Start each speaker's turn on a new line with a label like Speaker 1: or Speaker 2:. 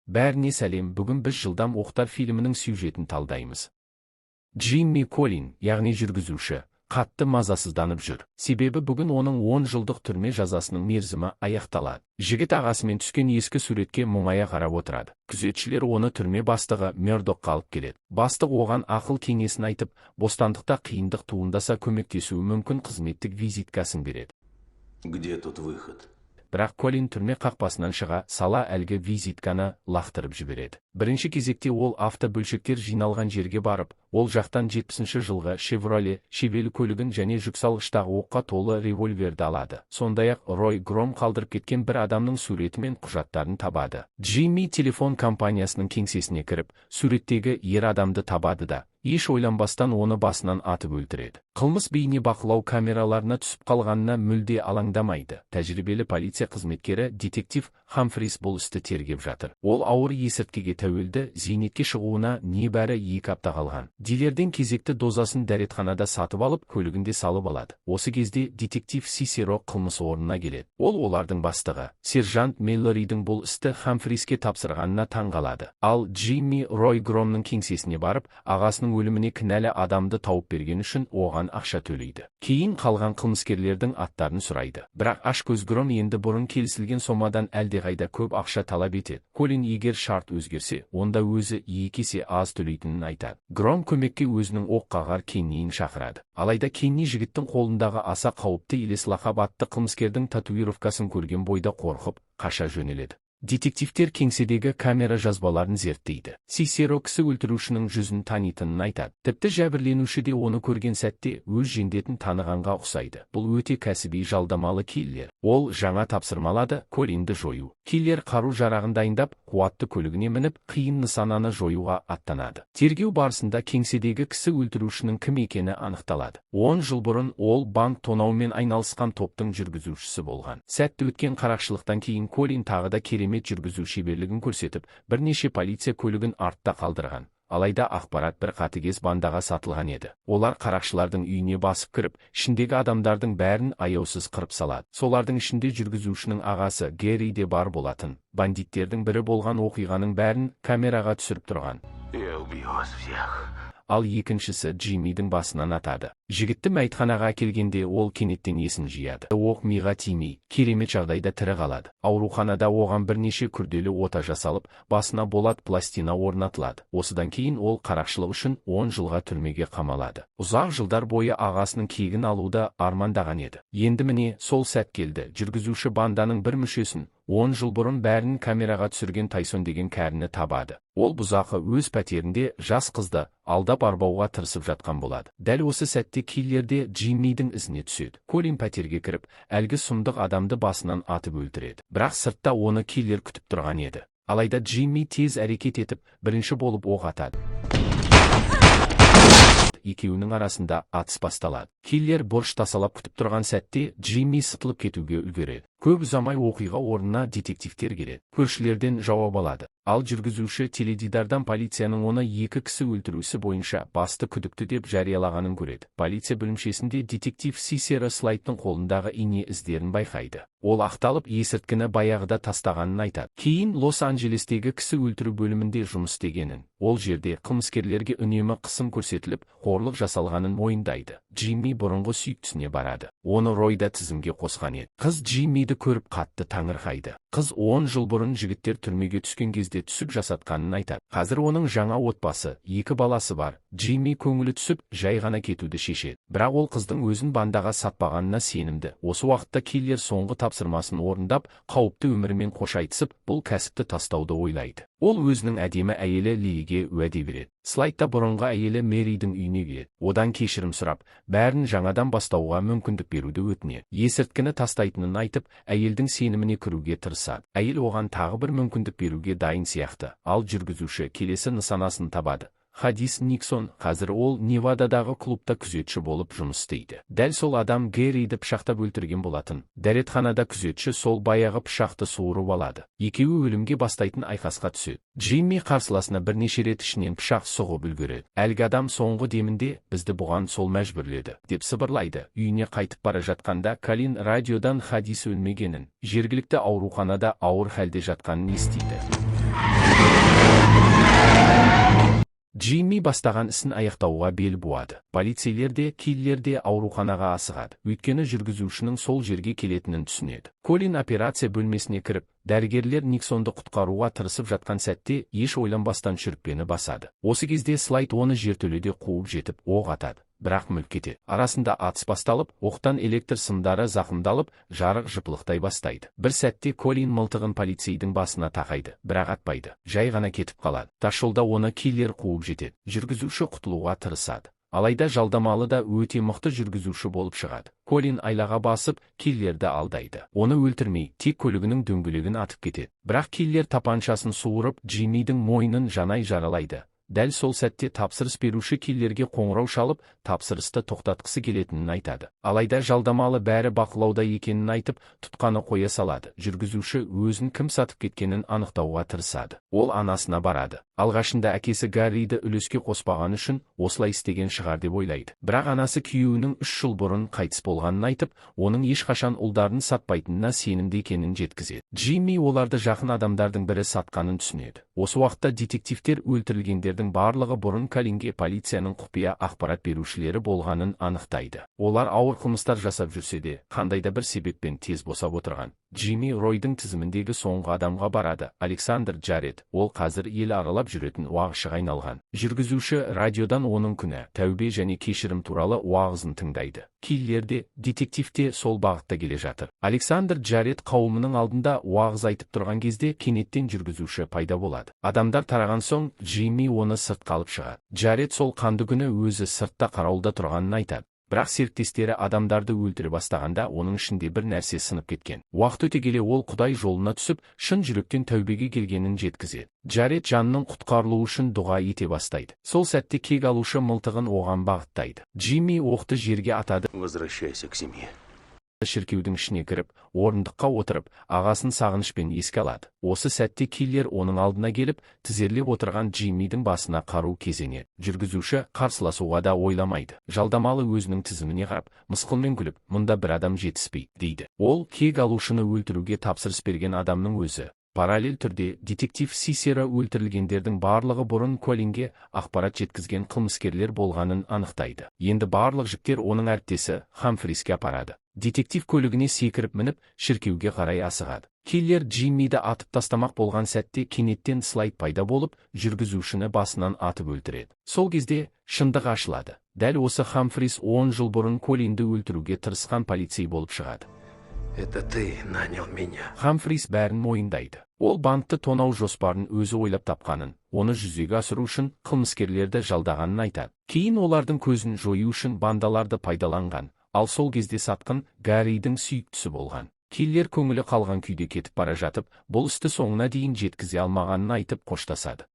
Speaker 1: Бәріне сәлем! Бүгін біз «Жылдам оқтар» фильмінің сюжетін талдаймыз. Джимми Колин, яғни жүргізуші, қатты мазасызданып жүр. Себебі бүгін оның 10 жылдық түрме жазасының мерзімі аяқталады. Жігіт ағасымен түскен ескі суретке мұңая қарап отырады. Күзетшілер оны түрме бастығы Мердокқа алып келеді. Бастық оған ақыл кеңесін айтып, бостандықта қиындық туындаса, көмектесуі мүмкін қызметтік визиткасын береді.
Speaker 2: Где тут выход?
Speaker 1: Бірақ Колин түрме қақпасынан шыға сала әлгі визитканы лақтырып жібереді. Бірінші кезекте ол автобөлшектер жиналған жерге барып, ол жақтан 70 жылғы Chevrolet Chevelle көлігін және жүксалғыштағы оққа толы револьверді алады. Сондай-ақ Рой Гром қалдырып кеткен бір адамның суреті мен құжаттарын табады. Джимми телефон компаниясының кеңсесіне кіріп, суреттегі ер адамды табады да, еш ойланбастан оны басынан атып өлтіреді. Қылмыс бейне бақылау камераларына түсіп қалғанына мүлде алаңдамайды. Тәжірибелі полиция қызметкері детектив Хамфрис бұл істі тергеп жатыр. Ол ауыр есірткіге тәуелді, зейнетке шығуына небәрі 2 апта қалған. Дилерден кезекті дозасын дәретханада сатып алып, көлігінде салып алады. Осы кезде детектив Сисеро қылмыс орнына келеді. Ол олардың бастығы сержант Меллоридің бұл істі Хамфриске тапсырғанына таң қалады. Ал Джимми Рой Громның кеңсесіне барып, ағасының өліміне кінәлі адамды тауып берген үшін оған ақша төлейді. Кейін қалған қылмыскерлердің аттарын сұрайды. Бірақ ашкөз Гром енді бұрын келісілген сомадан әлдеқайда көп ақша талап етеді. Колин егер шарт өзгерсе, онда өзі 2 есе аз төлейтінін айтады. Гром көмекке өзінің оқ қағар Кенниін шақырады. Алайда Кенни жігіттің қолындағы аса қауіпті Елес лақап атты қылмыскердің татуировкасын көрген бойда қорқып, қаша жөнеледі. Детективтер кеңседегі камера жазбаларын зерттейді. Сисеро кісі өлтірушінің жүзін танитынын айтады. Тіпті жәбірленуші де оны көрген сәтте өз жендетін танығанға ұқсайды. Бұл өте кәсіби жалдамалы киллер. Ол жаңа тапсырма алады: Колинді жою. Киллер қару жарағын дайындап, қуатты көлігіне мініп, қиын нысананы жоюға аттанады. Тергеу барысында кеңседегі кісі өлтірушінің кім екені анықталады. 10 жыл бұрын ол банк тонаумен айналысқан топтың жүргізушісі болған. Сәтті өткен қарақшылықтан кейін Колин тағы да керемет жүргізу шеберлігін көрсетіп, бірнеше полиция көлігін артта қалдырған. Алайда ақпарат бір қатыгез бандаға сатылған еді. Олар қарақшылардың үйіне басып кіріп, ішіндегі адамдардың бәрін аяусыз қырып салады. Солардың ішінде жүргізушінің ағасы Гэри де бар болатын. Бандиттердің бірі болған оқиғаның бәрін камераға түсіріп тұрған.
Speaker 2: Я убью вас всех.
Speaker 1: Ал екіншісі Джиммидің басынан атады. Жігітті мәйітханаға әкелгенде, ол кенеттен есін жияды. Оқ миға тимей, керемет жағдайда тірі қалады. Ауруханада оған бірнеше күрделі ота жасалып, басына болат пластина орнатылады. Осыдан кейін ол қарақшылық үшін 10 жылға түрмеге қамалады. Ұзақ жылдар бойы ағасының кегін алуды армандаған еді. Енді, міне, сол сәт келді. Жүргізуші банданың бір мүшесін, 10 жыл бұрын бәрін камераға түсірген Тайсон деген кәріні табады. Ол бұзақы өз пәтерінде жас қызды алдап арбауға тырысып жатқан болады. Дәл осы сәтте киллер де Джиммидің ізіне түседі. Колин пәтерге кіріп, әлгі сұмдық адамды басынан атып өлтіреді. Бірақ сыртта оны киллер күтіп тұрған еді. Алайда Джимми тез әрекет етіп, бірінші болып оқ атады. Екеуінің арасында атыс басталады. Киллер бұрыш тасалап күтіп тұрған сәтте Джимми сытылып кетуге үлгереді. Көп ұзамай оқиға орнына детективтер келеді. Көршілерден жауап алады. Ал жүргізуші теледидардан полицияның оны екі кісі өлтіру ісі бойынша басты күдікті деп жариялағанын көреді. Полиция бөлімшесінде детектив Сисеро Слайдтың қолындағы ине іздерін байқайды. Ол ақталып, есірткіні баяғыда тастағанын айтады. Кейін Лос-Анджелестегі кісі өлтіру бөлімінде жұмыс істегенін, ол жерде қылмыскерлерге үнемі қысым көрсетіліп, қорлық жасалғанын мойындайды. Джимми бұрынғы сүйіктісіне барады. Оны Рой да тізімге қосқан еді. Қыз Джиммиді көріп, қатты таңырқайды. Қыз 10 жыл бұрын жігіттер түрмеге түскен кезде түсік жасатқанын айтады. Қазір оның жаңа отбасы, екі баласы бар. Джимми көңілі түсіп, жай ғана кетуді шешеді. Бірақ ол қыздың өзін бандаға сатпағанына сенімді. Осы уақытта киллер соңғы тапсырмасын орындап, қауіпті өмірімен қош айтысып, бұл кәсіпті тастауды ойлайды. Ол өзінің әдемі әйелі Лилиге уәде береді. Слайд та бұрынғы әйелі Мэридің үйіне келеді. Одан кешірім сұрап, бәрін жаңадан бастауға мүмкіндік беруді өтінеді. Есірткіні тастайтынын айтып, әйелдің сеніміне кіруге тырысады. Әйел оған тағы бір мүмкіндік беруге дайын сияқты. Ал жүргізуші келесі нысанасын табады. Хадис Никсон. Қазір ол Невададағы клубта күзетші болып жұмыс істейді. Дәл сол адам Гэриді пышақтап өлтірген болатын. Дәретханада күзетші сол баяғы пышақты суырып алады. Екеуі өлімге бастайтын айқасқа түседі. Джимми қарсыласына бірнеше рет ішінен пышақ сұғып үлгереді. Әлгі адам соңғы демінде: «Бізді бұған сол мәжбүрледі», – деп сыбырлайды. Үйіне қайтып бара жатқанда Колин радиодан Хадис өлмегенін, жергілікті ауруханада ауыр халде жатқанын естиді. Джимми бастаған ісін аяқтауға бел буады. Полицейлер де, киллер де ауруханаға асығады. Өйткені жүргізушінің сол жерге келетінін түсінеді. Колин операция бөлмесіне кіріп, дәрігерлер Никсонды құтқаруға тырысып жатқан сәтте еш ойланбастан шүріппені басады. Осы кезде Слайд оны жертөледе қуып жетіп, оқ атады. Бірақ мүлт кетеді. Арасында атыс басталып, оқтан электр сымдары зақымдалып, жарық жыпылықтай бастайды. Бір сәтте Колин мылтығын полицейдің басына тақайды, бірақ атпайды. Жай ғана кетіп қалады. Тас жолда оны киллер қуып жетеді. Жүргізуші құтылуға тырысады. Алайда жалдамалы да өте мықты жүргізуші болып шығады. Колин айлаға басып, киллерді алдайды. Оны өлтірмей, тек көлігінің дөңгелегін атып кетеді. Бірақ киллер тапаншасын суырып, Джиммидің мойнын жанай жаралайды. Дәл сол сәтте тапсырыс беруші киллерге қоңырау шалып, тапсырысты тоқтатқысы келетінін айтады. Алайда жалдамалы бәрі бақылауда екенін айтып, тұтқаны қоя салады. Жүргізуші өзін кім сатып кеткенін анықтауға тырысады. Ол анасына барады. Алғашында әкесі Гарриді үлеске қоспаған үшін осылай істеген шығар деп ойлайды. Бірақ анасы күйеуінің 3 жыл бұрын қайтыс болғанын айтып, оның ешқашан ұлдарын сатпайтынына сенімді екенін жеткізеді. Джимми оларды жақын адамдардың бірі сатқанын түсінеді. Осы уақытта детективтер өлтірілгендердің барлығы бұрын Колинге полицияның құпия ақпарат берушілері болғанын анықтайды. Олар ауыр қылмыстар жасап жүрсе де, қандай да бір себеппен тез босап отырған. Джимми Ройдың тізіміндегі соңғы адамға барады. Александр Джаред, ол қазір ел аралап жүретін уағызшыға айналған. Жүргізуші радиодан оның күнә, тәубе және кешірім туралы уағызын тыңдайды. Киллер де, детектив те сол бағытта келе жатыр. Александр Джаред қауымының алдында уағыз айтып тұрған кезде кенеттен жүргізуші пайда болады. Адамдар тараған соң Джимми оны сыртқа алып шығады. Джаред сол қанды күні өзі сыртта қарауылда тұрғанын айтады. Бірақ серіктестері адамдарды өлтіре бастағанда оның ішінде бір нәрсе сынып кеткен. Уақыт өте келе ол Құдай жолына түсіп, шын жүректен тәубеге келгенін жеткізеді. Джаред жанның құтқарылуы үшін дұға ете бастайды. Сол сәтте кек алушы мылтығын оған бағыттайды. Джимми оқты жерге атады.
Speaker 2: Возвращайся к семье.
Speaker 1: Шіркеудің ішіне кіріп, орындыққа отырып, ағасын сағынышпен еске алады. Осы сәтте киллер оның алдына келіп, тізерлеп отырған Джиммидің басына қару кезенеді. Жүргізуші қарсыласуға да ойламайды. Жалдамалы өзінің тізіміне қарап, мысқылмен күліп, мұнда бір адам жетіспейді, дейді. Ол кек алушыны өлтіруге тапсырыс берген адамның өзі. Параллель түрде детектив Сисера өлтірілгендердің барлығы бұрын Колинге ақпарат жеткізген қылмыскерлер болғанын анықтайды. Енді барлық жіктер оның әріптесі Хамфриске апарады. Детектив көлігіне секіріп мініп, шіркеуге қарай асығады. Киллер Джиммиді атып тастамақ болған сәтте кенеттен Слайд пайда болып, жүргізушіні басынан атып өлтіреді. Сол кезде шындық ашылады. Дәл осы Хамфрис 10 жыл бұрын Колинді өлтіруге тырысқан полицей болып шығады.
Speaker 2: Это ты нанял меня.
Speaker 1: Хамфрис бәрін мойындайды. Ол банкті тонау жоспарын өзі ойлап тапқанын, оны жүзеге асыру үшін қылмыскерлерді жалдағанын айтады. Кейін олардың көзін жою үшін бандаларды пайдаланған, ал сол кезде сатқын Гарридің сүйіктісі болған. Киллер көңілі қалған күйде кетіп бара жатып, бұл істі соңына дейін жеткізе алмағанын айтып қоштасады.